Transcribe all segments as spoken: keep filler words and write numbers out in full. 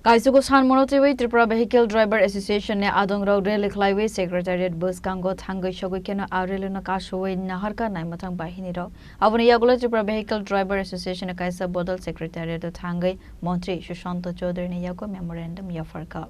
Kaisugo sanmano twiwi Tripura Vehicle Driver Association ni adongrok rally khlaiwi Secretariat bwskango thangwi sogwi kheno a rally no kasui naharkha naimwthang bahini rok. Aboni yagulo Tripura Vehicle Driver Association ni kaisa bodol Secretariat o thangwi Montri Sushanta Chaudhary ni yago memorandum yapharkha.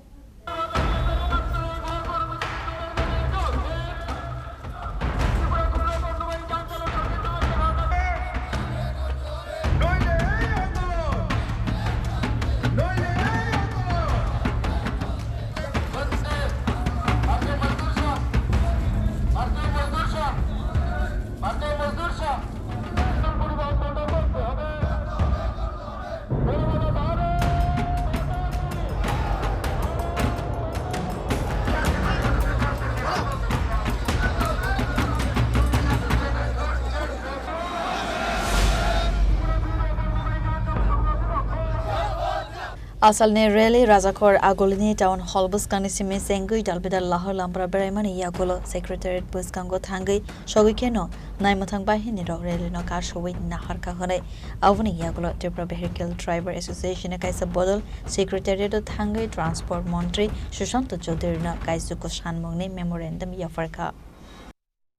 Asalni rally Rajakhor Agulini Town Hall bwskangni simi chengwi dalbidal lahar lampra beraimani yagulo Secretariat bwskango thangwi sogwi kheno naimwthang bahinirok rally no kasui naharkha hwnwi. Aboni yagulo Tripura Vehicle Driver Association ni kaisa bodol Secretariat o thangwi Transport Montri Sushanta Chaudhary no kaisugo sanmungni memorandum yapharkha.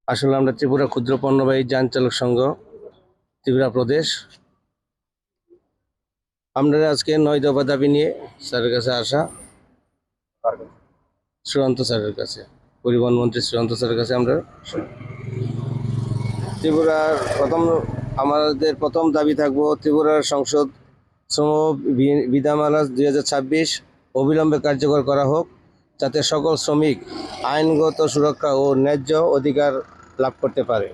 আসলে আমরা ত্রিপুরা ক্ষুদ্র পণ্যবাহী যান চালক সংঘ, ত্রিপুরা প্রদেশ, আমরা আজকে নয় দফা দাবি নিয়ে স্যারের কাছে আসা, সুশান্ত স্যারের কাছে, পরিবহন মন্ত্রী সুশান্ত স্যারের কাছে আমরা ত্রিপুরার প্রথম, আমাদের প্রথম দাবি থাকবো ত্রিপুরার সংসদ শ্রম বি-, বিধামালা দুই হাজার ছাব্বিশ অবিলম্বে কার্যকর করা হোক, যাতে সকল শ্রমিক আইনগত সুরক্ষা ও ন্যায্য অধিকার লাভ করতে পারে।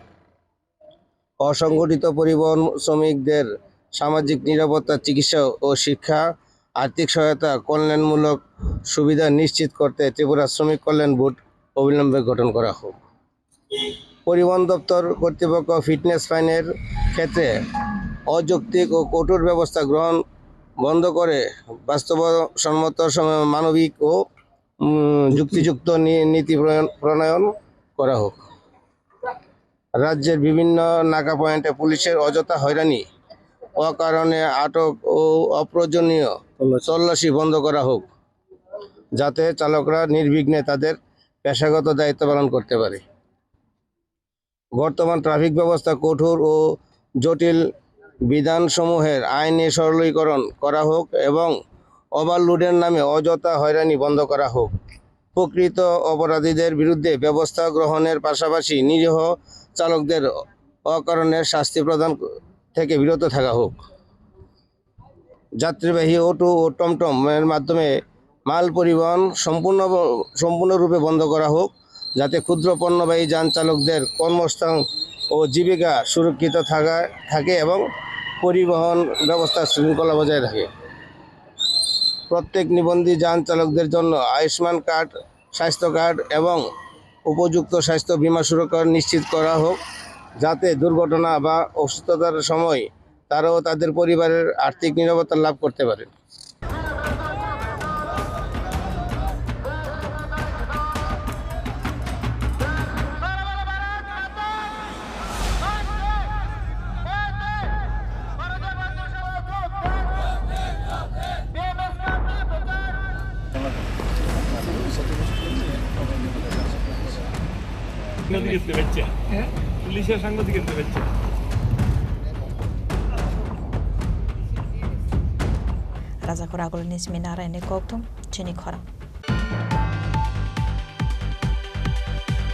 অসংগঠিত পরিবহন শ্রমিকদের সামাজিক নিরাপত্তা, চিকিৎসা ও শিক্ষা, আর্থিক সহায়তা, কল্যাণমূলক সুবিধা নিশ্চিত করতে ত্রিপুরা শ্রমিক কল্যাণ বোর্ড অবিলম্বে গঠন করা হোক। পরিবহন দপ্তর কর্তৃপক্ষ ফিটনেস ফাইনের ক্ষেত্রে অযৌক্তিক ও কঠোর ব্যবস্থা গ্রহণ বন্ধ করে বাস্তবসম্মত সম-, মানবিক ও, উম, যুক্তিযুক্ত নি-, নীতি প্রণয়ন, প্রণয়ন করা হোক। রাজ্যের বিভিন্ন নাকা পয়েন্টে পুলিশের অযথা হয়রানি, অকারণে আটক ও অপ্রয়োজনীয় তল্লাশি। তল্লাশি বন্ধ করা হোক, যাতে চালকরা নির্বিঘ্নে তাদের পেশাগত দায়িত্ব পালন করতে পারে। বর্তমান ট্রাফিক ব্যবস্থা কঠোর ও জটিল বিধানসমূহের আইনি সরলীকরণ করা হোক এবং ওভারলোডের নামে অযথা হয়রানি বন্ধ করা হোক। প্রকৃত অপরাধীদের বিরুদ্ধে ব্যবস্থা গ্রহণের পাশাপাশি নিরীহ চালকদের অকারণে শাস্তি প্রদান থেকে বিরত থাকা হোক। যাত্রীবাহী অটো ও টমটমের মাধ্যমে মাল পরিবহন সম্পূর্ণ, সম্পূর্ণরূপে বন্ধ করা হোক, যাতে ক্ষুদ্র পণ্যবাহী যান চালকদের কর্মস্থান ও জীবিকা সুরক্ষিত থাকা, থাকে এবং পরিবহন ব্যবস্থা শৃঙ্খলা বজায় থাকে। প্রত্যেক নিবন্ধী যান চালকদের জন্য আয়ুষ্মান কার্ড, স্বাস্থ্য কার্ড এবং উপযুক্ত স্বাস্থ্য বীমা সুরক্ষা নিশ্চিত করা হোক, যাতে দুর্ঘটনা বা অসুস্থতার সময় তারাও তাদের পরিবারের আর্থিক নিরাপত্তা লাভ করতে পারেন। সাংবাদিক এসে বেচছে। হ্যাঁ? পুলিশের সাংবাদিক এসে বেচছে। Rajakhor Agulini simi Narayanni kokthum chini khorang.